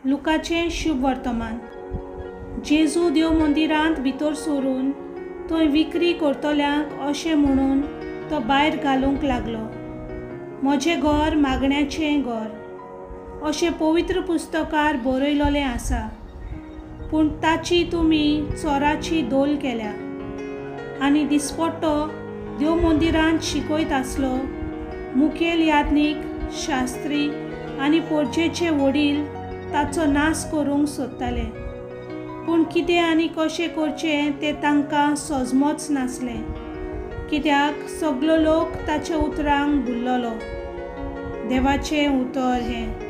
लुकाचें शुभ वर्तमान. जेजू देव मंदिरांत भितर सरून थंय विक्री करतल्यांक अशें म्हणून तो भायर घालूंक लागलो, म्हजें घर मागण्याचें घर अशें पवित्र पुस्तकार बरयलेलें आसा, पूण ताची तुमी चोराची दोल केल्या. आनी दिसपट्टो देव मंदिरांत शिकयत आसलो. मुखेल याज्ञीक, शास्त्री आनी पोरचेचे वडील ताचो नाश करूंक सोदताले, पूण कितें आनी कशें करचें तें तांकां सजमोच नासलें, कित्याक सगलो लोक ताच्या उतरांक भुल्ललो. देवाचें उतर हें.